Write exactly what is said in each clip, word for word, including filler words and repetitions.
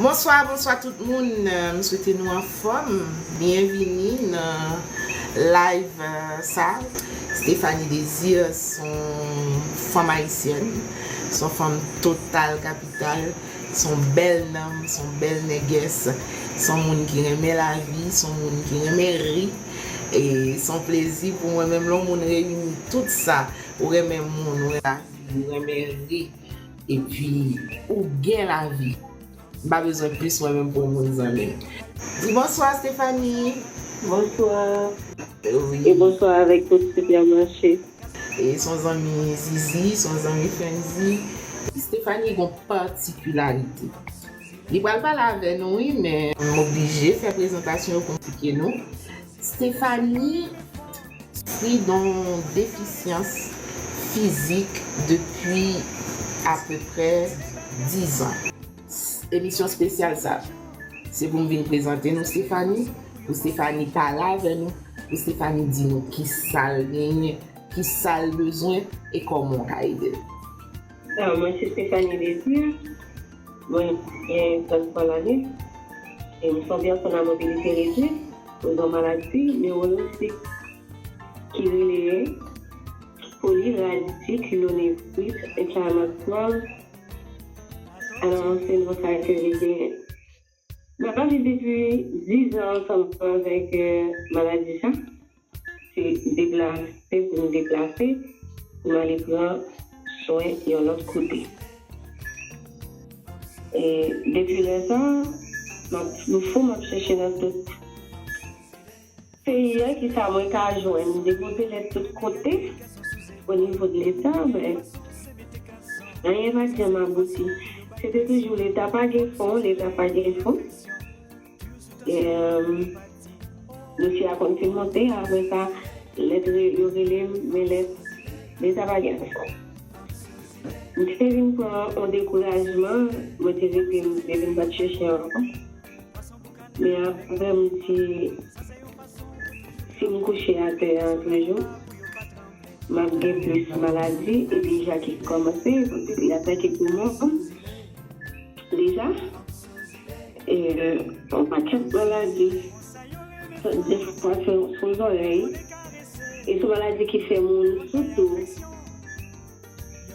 Bonswa, bonswa tout moun. M swete nou anfòm. Byenvini nan live, euh, sa. Stephanie Désir, se yon fanm ayisyèn, se yon fanm total kapital, se yon bèl nanm, se yon bèl nègès, se yon moun ki renmen lavi, se yon moun ki renmen ri. E se yon plezi pou mwen menm lè yon moun reyini tout sa. Ou renmen moun, ou renmen lavi, ou renmen ri, epi ou gen lavi. M pa bezwen plis mwen menm pou yon moun zanmi m. Di bonswa, Stephanie. Bonswa. Wi. E bonswa avèk tout Sipèmache. E se yon zanmi Zizi, se yon zanmi Frenzy. Stephanie gen yon patikilarite. Li pral pale avè nou, wi, men m oblije fè prezantasyon yo pou m eksplike nou. Stephanie soufri yon defisyans fizik depi apeprè diz an. Emisyon espesyal sa, se pou m vin prezante nou Stephanie, pou Stephanie pale avè nou, pou Stephanie di nou ki sa l genyen, ki sa l bezwen, e kòman w ka ede l. Alò, mwen se Stephanie Désir, mwen gen trannntwa lane, e m se yon pèsòn a mobilite redwit, koz yon maladi newolojik ki rele poliradik lonefrit enflamatwa. Alò, se non sa ke li genyen. M ap viv depi diz an ansanm avèk, euh, maladi sa. Se deplase pou m deplase, pou m ale pran swen yon lòt kote. E depi lè sa, m ap fou, m ap chèche nan tout peyi a, kisa mwen ka jwenn. M depoze lèt tout kote, o nivo de Leta, men anyen pa t janm abouti. Se te toujou Leta pa gen fon, Leta pa gen fon. E, euh, dosye a konn fin monte, apre sa, lèt re-, yo rele m, men lèt, Leta pa gen fon. M te vin pran yon dekourajman, mwen te rete, m te vin pa t chèche ankò. Men apre m di, si m kouche atè a toujou, m ap gen plis maladi, e deja ki kòmanse, paske li atake poumon an deja. E, euh, yon pakèt maladi, defwa se sou zòrèy, e se yon maladi ki fè moun sou tou.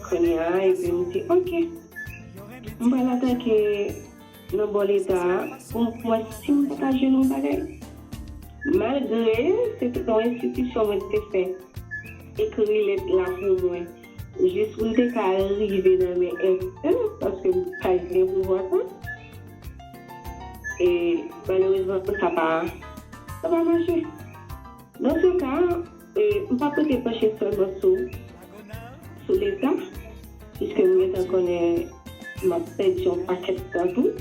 Kounye a, epi m di, ok, m pral atake nan bò Leta a pou m wè si m pa ta jwenn yon bagay. Malgre se te yon enstitisyon mwen te fè ekri lèt la pou mwen, jis pou l te ka rive nan men enstans, paske m pa t gen pouvwa sa. E malerezman, sa pa, sa pa mache. Nan se ka, e, m p ap rete panche sèlman sou, sou Leta, piske m gentan konnen m ap pèdi yon pakèt tan tou.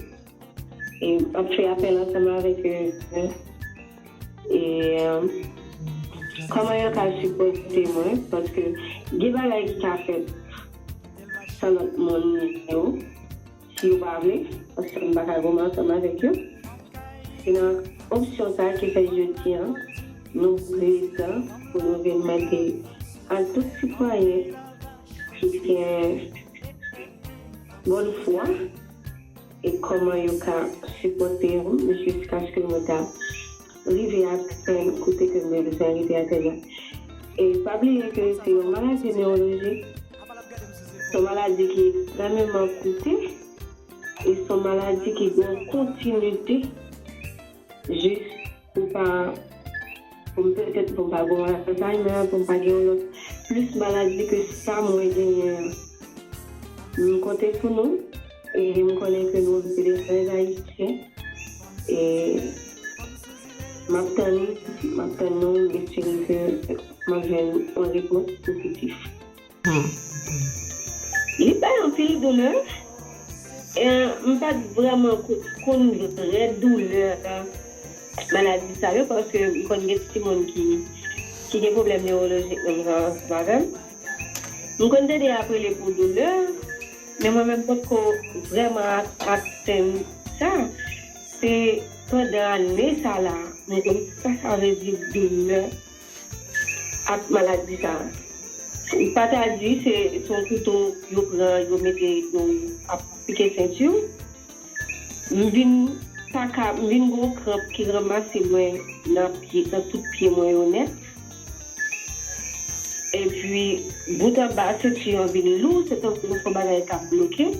E m ap fè apèl ansanm avèk, e, e, kòman yo ka sipòte mwen, paske gen bagay ki ka fèt san lòt moun yo, si yo pa vle, paske m pa ka goumen ansanm avèk yo. Se nan opsyon sa ki fè jodi a, nou prezan pou nou vin mande a tout sitwayen ki gen bòn fwa e kòman yo ka sipòte m jiskaske mwen ta rive atenn kote ke mwen bezwen rive atenn la. E pa bliye ke se yon maladi newolojik, se yon maladi ki ekstrèmeman koute, e se yon maladi ki gen yon kontinite jis pou pa, pou m petèt, pou m pa gen yon Alzheimer, pou m pa gen yon lòt plis maladi ke sa mwen genyen an. M konte sou nou, e m konnen ke nou se de frè ayisyen, e m ap tann, m ap tann nou, m espere ke m ap jwenn yon repons pozitif. Hmm. Li bay anpil doulè. E, m pa t vrèman ko-, konn vrè doulè maladi sa yo, paske m konn gen timoun ki, ki gen pwoblèm newolojik menm jan ansanm avè m. M konn tande y ap rele pou doulè, men mwen menm potko vrèman at-, atenn sa. Se pandan ane sa la, m konn sa sa vle di doulè ak maladi sa. M pa ta di se, se yon kouto yo pran, yo mete, yo ap pike senti w. M vin pa ka, m vin gon kranp ki ranmase mwen nan pye, nan tout pye mwen yo nèt. Epi, bout anba senti an vin lou, se tankou se yon bagay k ap bloke.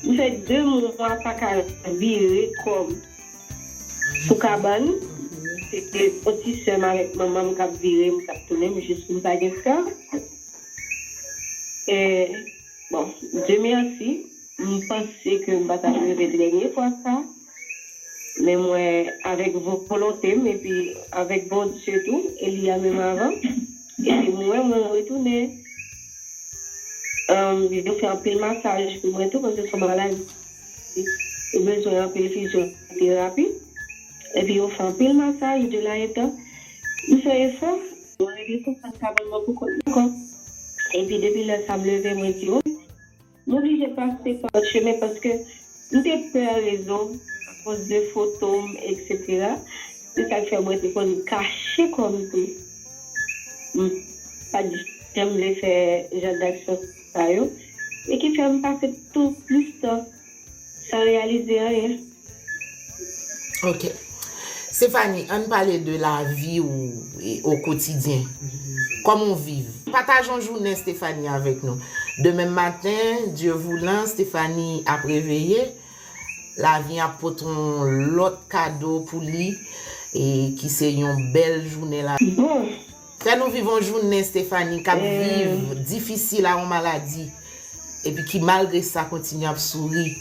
M fè de mwa pa ka vire kò m sou kabann. Se te yon ti sè m avèk manman m k ap vire m, k ap tounen m, jis pou m pa gen frè. E, bon, Dye mèsi, m panse ke m pa t ap rive dènye fwa sa, men mwen, avèk vo-, volonte m, epi avèk Bondye tou, e li a menm avan, epi mwen, mwen retounen. Yo fè anpil masaj pou mwen tou, paske se yon maladi. Ou bezwen anpil fizyoterapi. Epi yo fè anpil masaj de la etan. M fè efò. Mwen rete sou fòn kabann mwen pou kont mwen ankò. Epi depi lè sa m leve, mwen di, o, m oblije pase pa lòt chemen paske m te pè rezo akoz de foto m, etsetera. Se sa k fè mwen te konn kache kò m tou. M pa t janm vle fè jan d'aksyon sa yo, e ki fè m pase tou plis tan san reyalize anyen. Ok. Stéphanie, ann pale de lavi w e, o kotidyen. Kòman w viv? Pataje yon jounen Stéphanie avèk nou. Demen maten, Dye voulan, Stéphanie ap reveye. Lavi ap pote yon lòt kado pou li, e ki se yon bèl jounen la. Bon, Fè nou viv yon jounen Stéphanie k ap viv difisil a yon maladi, epi ki malgre sa kontinye ap souri,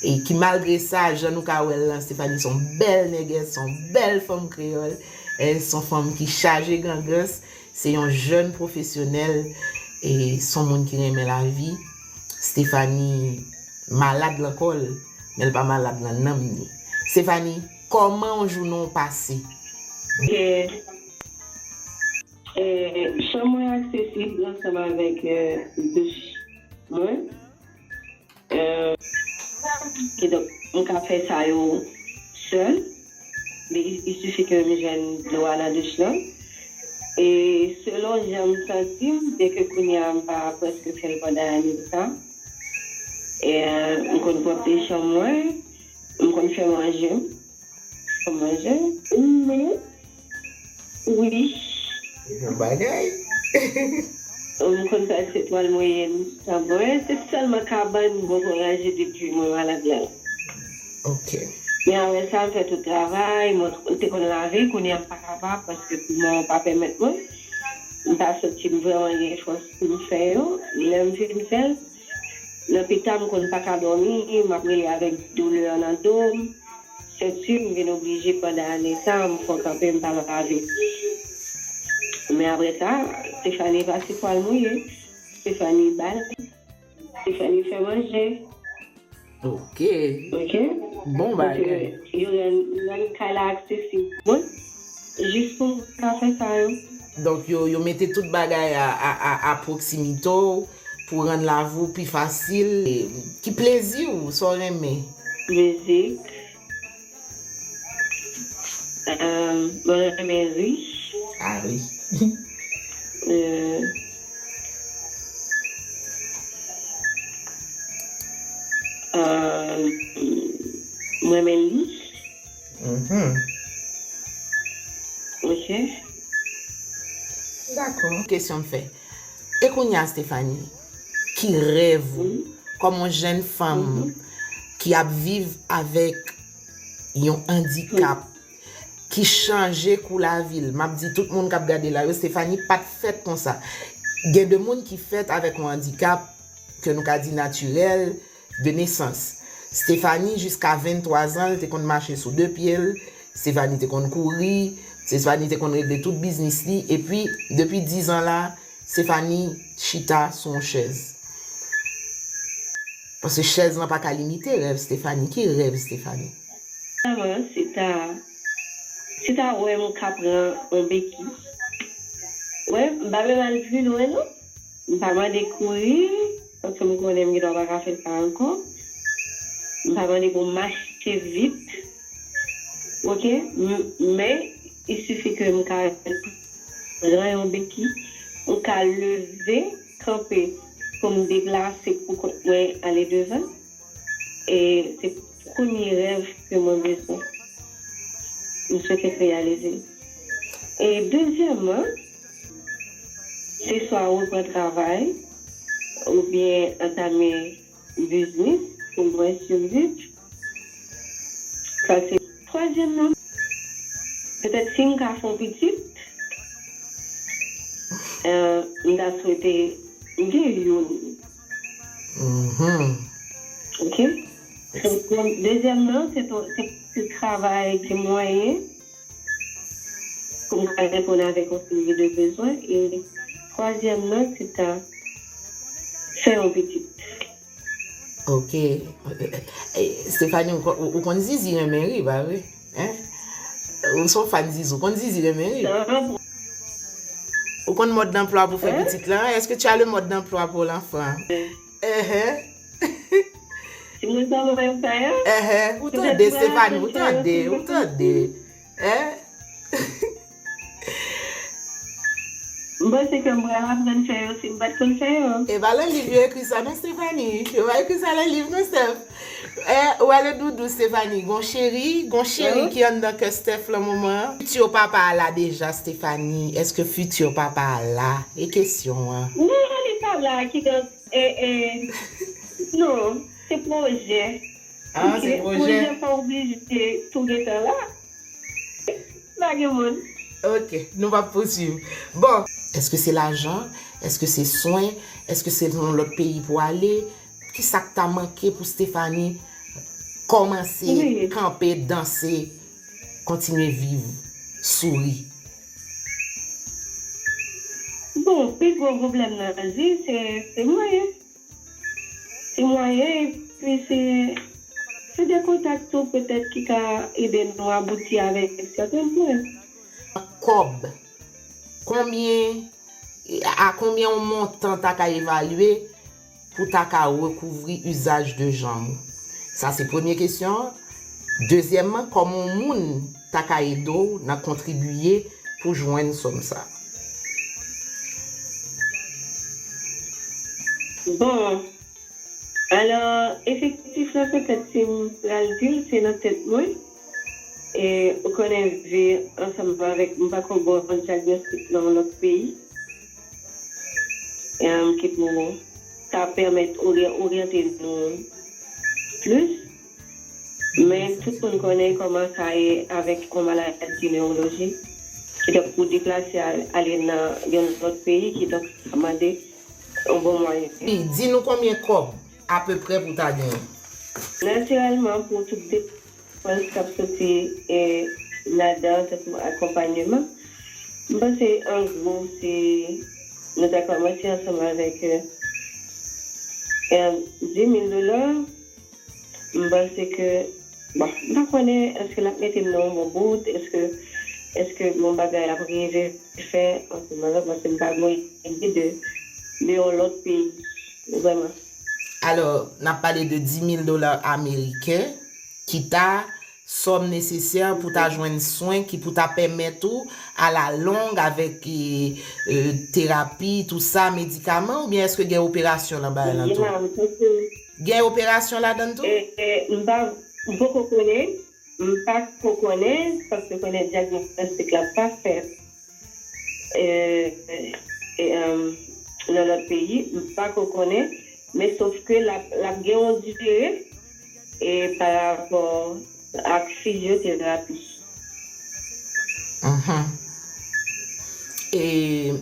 e ki malgre sa, jan nou ka wè l lan, Stéphanie se yon bèl nègès, se yon bèl fanm kreyòl, e se yon fanm ki chaje grangans, se yon jèn pwofesyonèl, e se yon moun ki renmen lavi. Stéphanie malad lan kò l, men l pa malad lan nanm ni. Stéphanie, kòman yon jounen w pase? Ok. E, chanm mwen aksesib ansanm avèk e, douch mwen. E, kidonk, m ka fè sa yo sèl. Men il, il suffit ke m jwenn dlo a nan douch lan. E selon jan m santi m, byenke kounye a m pa prèske fè l pandan ane sa, e, m konn pwòpte chanm mwen, m konn fè manje m. Fè manje. Men, wi. Bon bagay. M konn pase twal mwen ye m sa mwen. Se sèlman kabann m poko ranje depi mwen malad la. Ok. Men apre sa, m fè tout travay, mwen te konn lave, kounye a m pa kapab paske poumon an pa pèmèt mwen. M pa santi m vrèman gen fòs pou m fè yo. Lè m fin fè l, nan pita m konn pa ka dòmi, m ap rele avèk doulè nan do m. Senti m vin oblije pandan ane sa, m fon kanpe, m pa lave. Men apre sa, Stéphanie pase twal mwen ye, Stéphanie bale, Stéphanie fè manje. Ok. Ok? Bon bagay. Yo rann, rann kay la aksesib mwen, jis pou m ka fè sa yo. Donk, yo, yo mete tout bagay a, a, a, a pwoksimite w pou rann lavi w pi fasil. E, ki plezi w, sa w renmen? Mizik. Euh, mwen renmen ri. Ah wi. Euh, euh, mwen renmen li. Mhm. Ok. Dakò. Kesyon m fè. E kounye a, Stéphanie, ki rèv ou kòm yon jèn fanm ki ap viv avèk yon andikap ki chanje kou lavi l? M ap di tout moun k ap gade la yo, Stéphanie pa t fèt konsa. Gen de moun ki fèt avèk yon andikap ke nou ka di natirèl, de nesans. Stéphanie, jiska venntwa zan, l te konn mache sou de pye l. Stéphanie te konn kouri. Stéphanie te konn regle tout biznis li. Epi, depi diz an la, Stéphanie chita sou yon chèz. Paske chèz lan pa ka limite rèv Stéphanie. Ki rèv Stéphanie? Vrèman, si ta, si ta wè m ka pran yon beki. Wè, m pa menm al pi lwen non. M pa mande kouri, paske m konnen m gendwa pa ka fè sa ankò. M pa mande pou m mache vit. Ok? M, men, il suffit ke m ka pran yon beki, m ka leve, kanpe pou m deplase pou kont mwen ale devan. E se premye rèv ke mwen bezwen. M swete reyalize l. E dezyèmman, se swa reprann travay oubyen antame biznis pou mwen siviv. Sa se twazyèm nan. Petèt si m ka fè yon pitit, euh, m ta swete gen youn. Mhm. Ok? Donk, dezyèm nan, se, se, se travay ki mwayen pou m ka reponn avèk yon seri de bezwen. E twazyèm nan, se ta fè yon pitit. Ok. Eh, Stephanie, ou, kon- ou, ou konn Zizi renmen ri, pa vre? Hein? Ou se yon fan Zizi, ou konn Zizi renmen ri? Ou konn mode d'emploi pou fè pitit la? Est-ce que tu as le mode d'emploi pour l'enfant? Ehe. Si mwen sa mwen fè yo, ehe, ou tande, Stephanie, ou tande, ou tande. Hein? M panse ke m pral aprann fè yo si m pa t konn fè yo. E pa nan liv yo ekri sa non, Stephanie. Yo pa ekri sa nan liv non, Steph. E, ou ale doudou, Stephanie. Gon cheri, gon cheri ki anndan kè Steph lan moman an. Fiti papa a la deja, Stephanie. Èske fiti papa a la? E kesyon an. Non, li pa la, kidonk, e, e, non, se pwojè. Ah, se pwojè. Pwojè pa oblije tou gentan la. Pa gen moun. Ok, nou p ap pouswiv. Bon, èske se lajan? Èske se swen? Èske se nan yon lòt peyi pou ale? Kisa k ta manke pou Stephanie kòmanse kanpe, danse, kontinye viv, souri? Bon, pi gwo pwoblèm nan vi, se, se mwayen. Se mwayen, epi se, se de kontak tou petèt ki ka ede nou abouti avèk sèten pwen. Kòb. Konbyen, a konbyen yon montan ta ka evalye pou ta ka rekouvri izaj de janm ou? Sa se premye kesyon an. Dezyèmman, kòman yon moun ta ka ede w nan kontribiye pou jwenn sòm sa? Bon, alò, efektif la, petèt si m pral di l, se nan tèt mwen. E, ou konnen, vi ansanm avèk, m pa ko bon dyagnostik nan yon lòt peyi. Em, ki pou ta pèmèt orye-, oryante nou plis. Men tout moun konnen kòman sa ye avèk yon maladi newolojik. Kidonk, pou deplase al-, ale nan yon lòt peyi, kidonk, sa mande yon bon mwayen. Di nou konbyen kòb apeprè pou ta genyen? Natirèlman, pou tout depans k ap soti, e, ladan, tankou akonpanyeman, m panse, an gwo, se, nou ta kòmanse ansanm avèk, e, e, di mil dola, m panse ke, bon, m pa konnen èske l ap mete m nan yon bon bout, èske, èske bon bagay ap rive fè ansanm avèk mwen, paske m pa gen ide de, de yon lòt peyi, vrèman. Alò, n ap pale de di mil dola ameriken, ki ta sòm nesesè pou ta jwenn swen, ki pou ta pèmèt ou alalong avèk, e, e, terapi, tou sa, medikaman, oubyen èske gen operasyon nan bagay lan tou? Gen, m panse. Gen operasyon ladan l tou? E, e, m pa, m poko konnen, m pa ko konnen, paske konnen dyagnostik la pa fèt, e, e, em, nan lòt peyi, m pa ko konnen, men sof ke l ap, l ap gen yon dire, e, pa rapò ak fizyoterapi. Mhm. E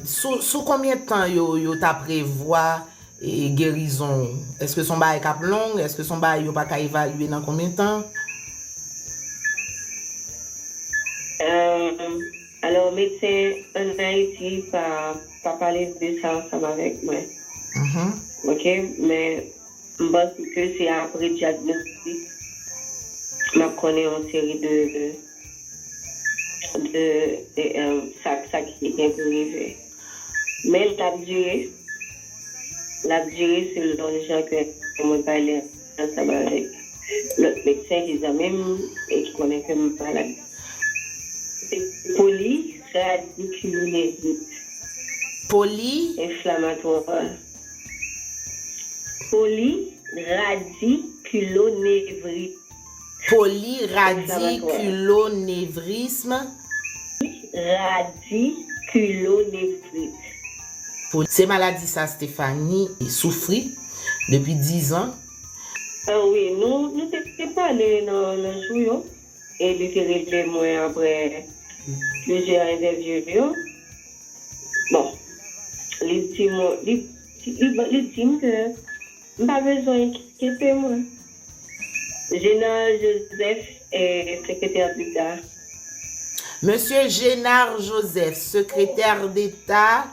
sou, sou konbyen tan yo, yo ta prevwa, e, gerizon ou? Èske se yon bagay k ap long? Èske se yon bagay yo pa ka evalye nan konbyen tan? Em, alò, medsen ann Ayiti pa, pa pale de sa ansanm avèk mwen. Mhm. Ok, men m panse ke se apre dyagnostik, m ap konnen yon seri de, de, de, em, sa, sa ki gen pou rive. Men l ap dire, l ap dire selon jan ke mwen pale ansanm avèk lòt medsen ki zanmi m e ki konnen ke m malad. Se poli radikilonevrit. Poli? Enflamatwa. Poli radikilonevrit. Polyradicculonevrisme. Radicculonevrisme. Se maladi sa Stéphanie soufri depi diz an. Ah wi, nou, nou te, te pale nan, nan jou yo. E li te rele mwen apre plizyè entèvyou yo. Bon, li di mwen, li, li, li di m ke m pa bezwen enkyete mwen. Génard Joseph, eh, secrétaire d'État. Monsieur Génard Joseph, secrétaire d'État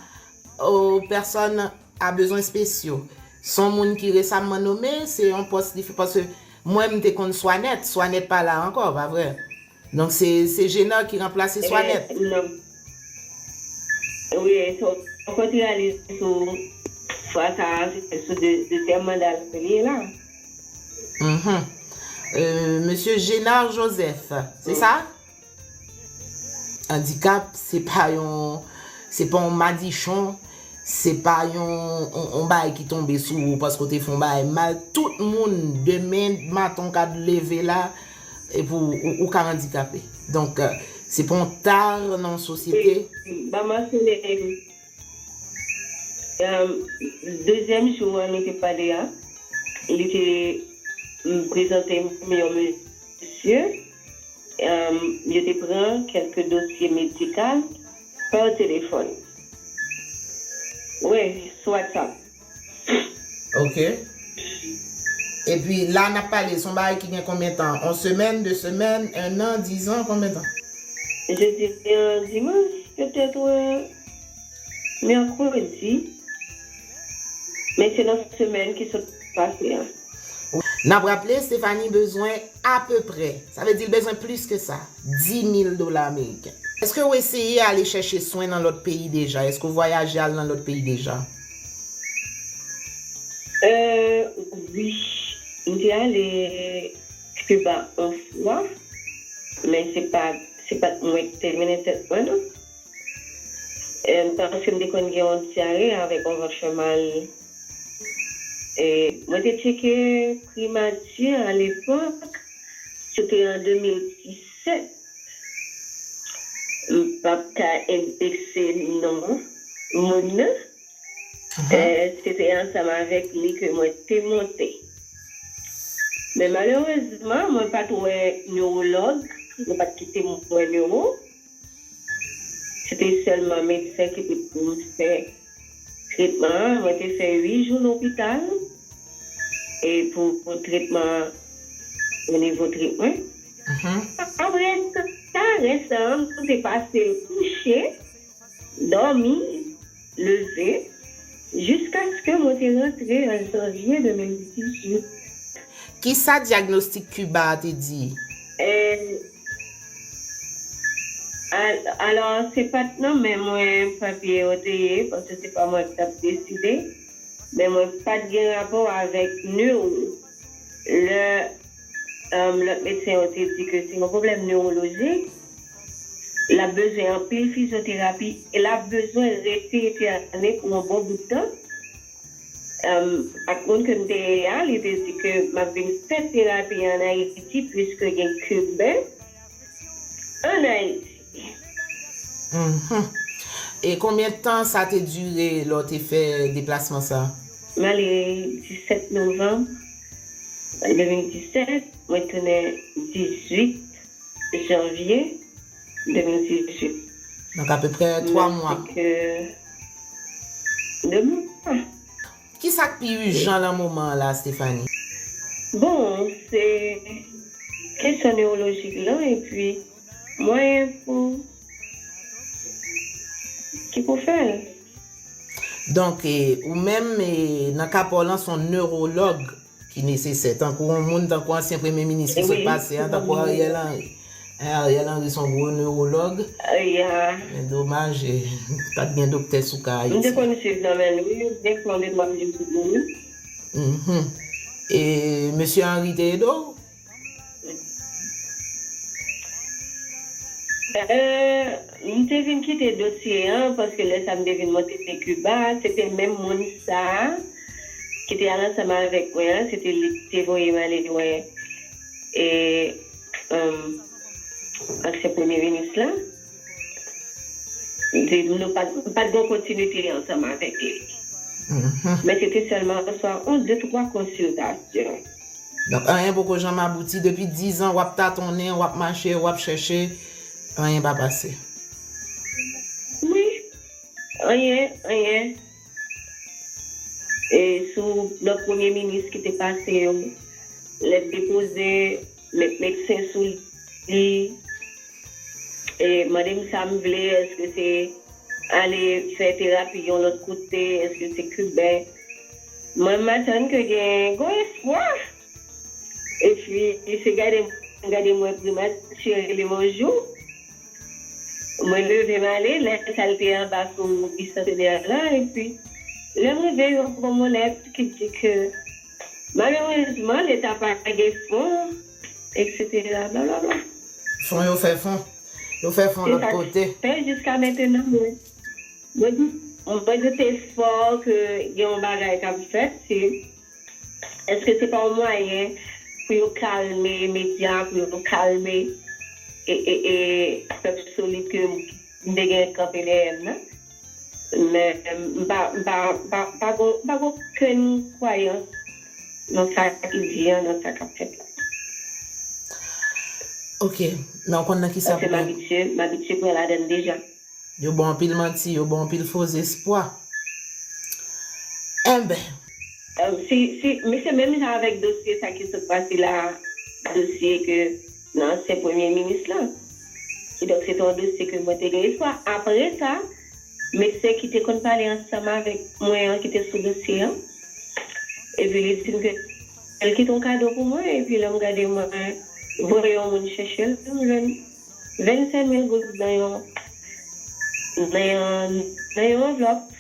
aux personnes à besoins spéciaux. Se yon moun ki resamman nome, se yon pòs li fè, paske mwen, m te konn Swanèt, Swanèt pa la ankò, pa vre? Donk, se, se Génard ki ranplase Swanèt. Eh, non. Wi, so, ou kontre ale sou fwa sa a, se sou de, dezyèm manda l ke li ye la. Mhm. Euh, Monsieur Génard Joseph, se sa? Andikap, se pa yon, se pa yon madichon, se pa yon, yon, yon bagay ki tonbe sou ou paske w te fè yon bagay mal. Tout moun, demen maten, w ka leve la, epi w, ou, ou ka andikape. Donk, euh, se pa yon tar nan sosyete. Ban m mansyone, euh, dezyèm jou an nou te pale a, li te, mm, prezante m yon mesye, euh, yo te pran kèlke dosye medikal pa telefòn. Wi, sou WhatsApp. Ok. Epi la n ap pale, se yon bagay ki gen konbyen tan? Yon semèn, de semèn, en an, diz an, konbyen tan? Jodi an dimanch, petèt, euh, mèkredi. Men se nan semèn ki sot pase an. N ap raple, Stéphanie bezwen apeprè, sa vle di l bezwen plis ke sa, dis mil dola ameriken. Èske w eseye ale chèche swen nan lòt peyi deja? Èske w vwayaje al nan lòt peyi deja? Euh, wi. M te ale Kiba yon fwa, men se pa, se pa t mwen ki te mennen tèt mwen, non. Euh, paske m te konn gen yon dyare avèk yon vant fè mal. E mwen te tcheke Primati alepòk, se te an de mil disèt. M p ap ka endekse non moun nan. Mhm. Eh, se te ansanm avèk li ke mwen te monte. Men malerezman, mwen pa t wè newològ, yo pa t kite m wè newo. Se te sèlman medsen ki te pou m fè tretman an. Mwen te fè uit jou lopital e pou, pou tretman an, o nivo tretman. Mhm. Apre sa, rès an, mwen te pase l kouche, dòmi, leve, jiskaske mwen te rantre an janvye de mil dizuit. Kisa dyagnostik Kiba a te di? Eh, al-, alò, se pa t nan men mwen papye yo te ye, paske se pa mwen ki t ap deside, men mwen pa t gen rapò avèk newo. Lè, um, lòt medsen yo te di ke se yon pwoblèm newolojik, l ap bezwen anpil fizyoterapi e l ap bezwen rete entène pou yon bon bout tan. Em, ak moun ke m te ye a, li te di ke m ap vin fè terapi an Ayiti, piske gen Kiben an Ayiti. Mhm. E konbyen tan sa te dire lè w te fè deplasman sa? M ale disèt novanm de mil disèt, mwen tounen dizuit janvye de mil dizuit. Donk, apeprè twa mwa. Mwen di ke de mwa. Kisa k pi ijan nan moman an la, Stéphanie? Bon, se kesyon newolojik lan, epi mwayen pou ki pou fè l. Donk, e, ou menm, e, nan ka pa w lan, se yon newològ ki nesesè. Tankou yon moun, tankou ansyen premye minis ki sot pase a, tankou Ariel Henry. Hein, Ariel Henry se yon gwo newològ. Men domaj, e, pa t gen doktè sou ka Ayiti. M te konn swiv nan men l, wi, m te pran de twa minit, wi. Mhm. E mesye Henry te ede w? Euh, m te vin kite dosye an, paske lè sa m te vin monte Kiba, se te menm moun sa a ki te al ansanm avèk mwen an, se te li ki te voye m ale wè e, um, ansyen premye minis la. Di, nou pa, pa t gen kontinite ansanm avèk li. Men se te sèlman oswa yon, de, twa konsiltasyon. Donk, anyen poko janm abouti. Depi diz an, w ap tatonnen, w ap mache, w ap chèche, anyen pa pase. Wi, anyen, anyen. E sou lòt premye minis ki te pase yo, lèt depoze, met medsen sou li, e mande m sa m vle, èske se ale fè terapi yon lòt kote, èske se kiben. Mwen, m atann ke gen gwo espwa. Epi, se gade m gade m wè Primati rele m yon jou. Mwen leve m ale, lè sa l te anba sou bisantenè la, epi lè m rive, yo ban m yon lèt ki di ke malerezman, leta pa gen fon, etsetera, blablabla. Fon yo fè fon. Yo fè fon lòt kote. Fè jiska mentenan, mwen, mwen, mwen doute fò ke gen yon bagay k ap fèt, se Èske se pa yon mwayen pou yo kalme medya, pou yo kalme e, e, e, pèp solid ke m te gen kanpe dèyè m nan? Men m pa, m pa, m pa, m pa gon, m pa gon okenn kwayans nan sa ki di an, nan sa k ap fèt la. Ok, men w konn nan kisa pou. Paske m abitye, m abitye pran ladann deja. Yo ba w anpil manti, yo ba w anpil fo espwa. Enben. Si, si, misye menm jan avèk dosye sa ki sot pase la, dosye ke nan ansyen premye minis lan. Kidonk, se te yon dosye ke mwen te gen espwa. Apre sa, medsen ki te konn pale ansanm avèk mwen an, ki te sou dosye an, epi li di m ke l kite yon kado pou mwen, epi lè m gade, mwen voye yon moun chèche l, m jwenn vennsenk mil goud nan yon, nan yon, nan yon anvlòp.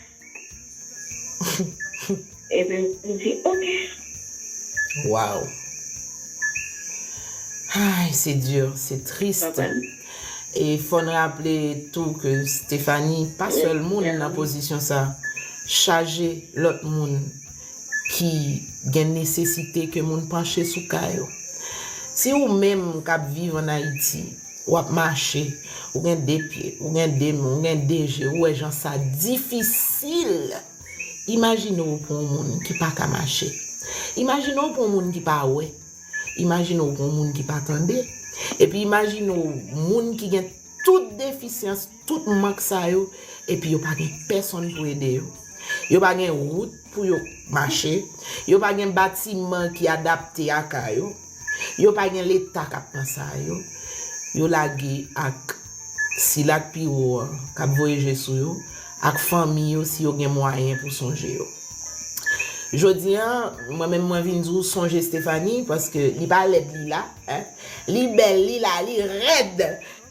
Epi m di, ok. Wow. Ay, c'est dur, c'est triste. E fò n raple tou ke Stephanie pa sèl moun nan pozisyon sa. Chaje lòt moun ki gen nesesite ke moun panche sou ka yo. Si ou menm k ap viv ann Ayiti, w ap mache, ou gen de pye, ou gen de men, ou gen de je, ou wè jan sa difisil. Imajine w pou yon moun ki pa ka mache. Imajine w pou yon moun ki pa wè. Imajine w pou yon moun ki pa tande. Epi imajine w moun ki gen tout defisyans, tout mank sa yo, epi yo pa gen pèsonn pou ede yo. Yo pa gen wout pou yo mache. Yo pa gen batiman ki adapte a ka yo. Yo pa gen Leta k ap panse a yo. Yo lage ak sila k pi wo an k ap voye je sou yo, ak fanmi yo si yo gen mwayen pou sonje yo. Jodi a, mwen menm mwen vin di w sonje Stephanie, paske li pa lèd, li la, en. Li bèl, li la, li rèd,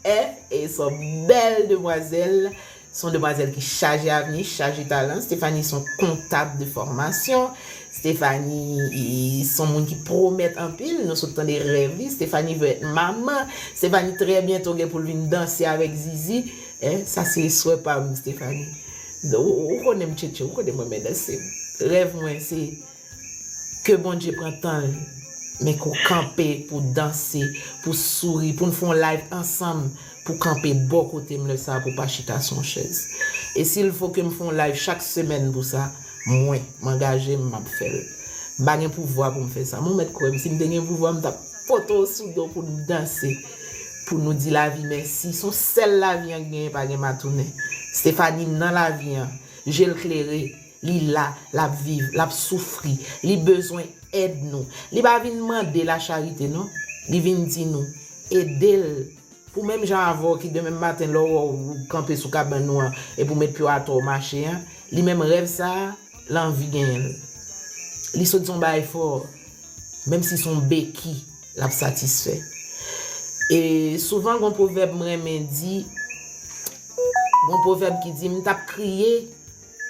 en. E se yon bèl demwazèl, se yon demwazèl ki chaje avni, chaje talan. Stephanie se yon kontab de fòmasyon. Stephanie se yon moun ki pwomèt anpil. Nou sot tande rèv li. Stephanie vle èt manman. Stephanie trè byento gen pou l vin danse avèk Zizi. En, sa se swè pa m, Stephanie. Ou, ou konnen m tchetche, ou konnen m renmen danse. Rèv mwen se ke Bondye pran tan l, men ke w kanpe pou w danse, pou w souri, pou n fè yon live ansanm, pou w kanpe bò kote m lè sa a, pou w pa chita sou yon chèz. E si l fo ke m fè yon live chak semèn pou sa, mwen, m angaje m, m ap fè l. M pa gen pouvwa pou m fè sa. Men w mèt kwè m, si m te gen pouvwa, m t ap pote w sou do pou n danse, pou nou di lavi mèsi. Se yon sèl lavi an k genyen, pa gen matounen. Stephanie nan lavi an, je l klere, li la, l ap viv, l ap soufri, li bezwen èd nou. Li pa vin mande lacharite non, li vin di nou, ede l. Pou menm jan avè w ki demen maten lè w wè w kanpe sou kabann ou an, epi w met pye w atè w mache an, li menm rèv sa a, l anvi genyen l. Li sot di yon bagay fò, menm si se yon beki, l ap satisfè. E souvan gon pwovèb m renmen di, gon pwovèb ki di, m t ap kriye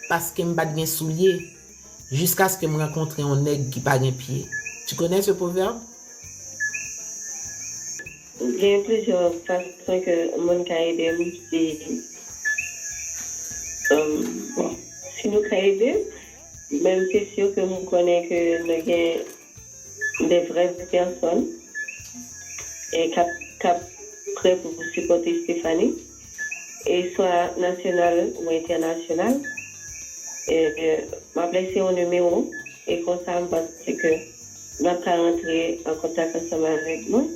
paske m pa t gen soulye, jiskaske m rankontre yon nèg ki pa gen pye. Tu connais ce proverbe? Gen plizyè fason ke moun ka ede m. Si, um, bon, si nou ka ede m, men m se si ke m konnen ke nou gen de vrè pèsòn. e k ap, k ap prè pou sipòte Stephanie, e swa nasyonal ou entènasyonal. E, e, m ap lese yon nimewo, e konsa m panse ke n ap ka rantre an kontak ansanm avèk mwen,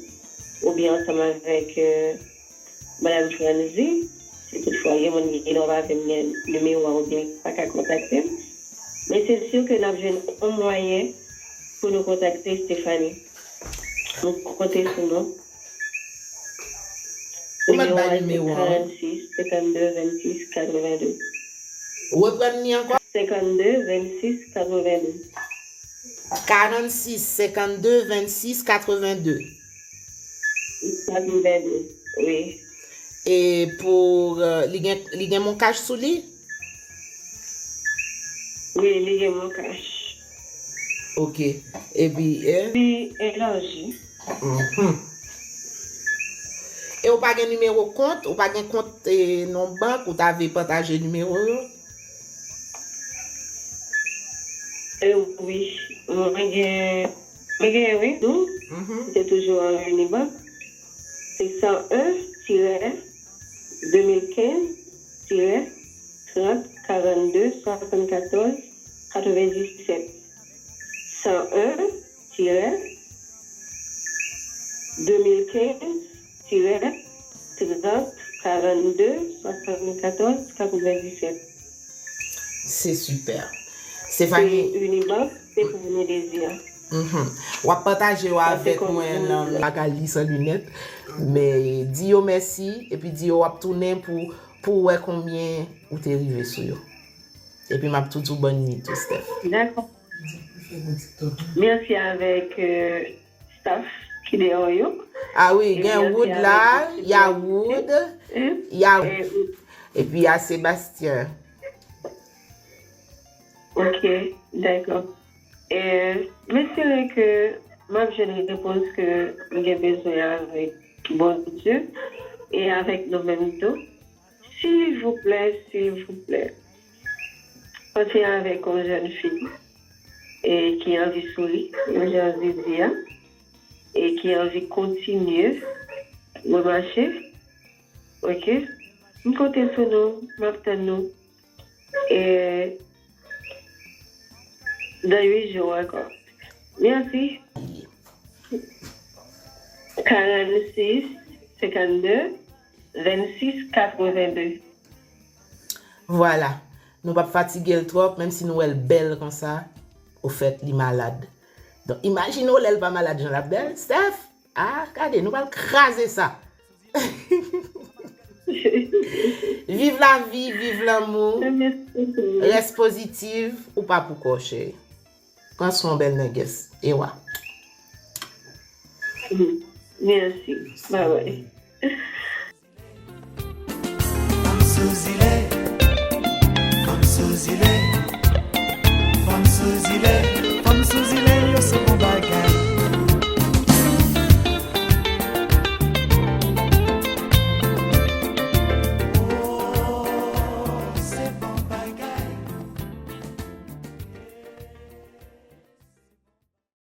oubyen ansanm avèk, e, Madam Franzi, si toutfwa gen moun ki gen dwa pa vin gen nimewo a oubyen pa ka kontakte m. Men se si ke n ap jwenn yon mwayen pou nou kontakte Stephanie. Nou konte sou nou. Ou mèt bay nimewo a. Nimewo a se karannsis, senkannde, vennsis, katrevenndez. Reprann li ankò. Senkannde, vennsis, katrevenndez. Karannsis, senkannde, vennsis, katrevenndez. Katrevenndez, wi. E pou, euh, li gen, li gen MonCash sou li? Wi, li gen MonCash. Ok. Epi, eh? Li elaji. Mhm. E ou pa gen nimewo kont? Ou pa gen kont, eh, nan bank? Ou ta vle pataje nimewo yo? Eh, wi. Mwen gen, mwen gen, wi, nou. Mhm. Se toujou an Unibank. Se san en tirè de mil kenz tirè trant karannde swasannkatòz katrevenndisèt. San en tirè de mil kenz tirè trant karannde swasannkatòz katrevenndisèt. Se sipè. Se Stephanie. Unibank, se pou vini dezi a. Mhm. W ap pataje yo avèk mwen nan bagay li san linèt. Men di yo mèsi, epi di yo w ap tounen pou, pou wè konbyen ou te rive sou yo. Epi m ap tou di w bòn nwi tou, Steph. Dakò. Mèsi avèk, euh, staff ki deyò yo. Ah wi, gen Wood la, y a Wood, y a, epi y a Sébastien. Ok, dakò. E m espere ke m ap jwenn repons ke m gen bezwen avèk Bondye e avèk nou menm tou. Silvouplè, silvouplè, panse avèk yon jèn fi e ki anvi souri, yon jan Zizi a, e ki anvi kontinye mwen mache. Ok? M konte sou nou, m ap tann nou. E nan uit jou ankò. Mèsi. Karannsis, senkannde, vennsis, katrevenndez. Vwala. Nou p ap fatige l twòp, menm si nou wè l bèl konsa, ofèt, li malad. Donk, imajine w lè l pa malad, jan l ap bèl. Steph! Ah, gade, nou pral kraze sa. Viv lavi, viv lanmou. Rès pozitif, ou pa pou kò w, cheri. Pran swen w, bèl nègès. E wa. Mèsi. Bye bye.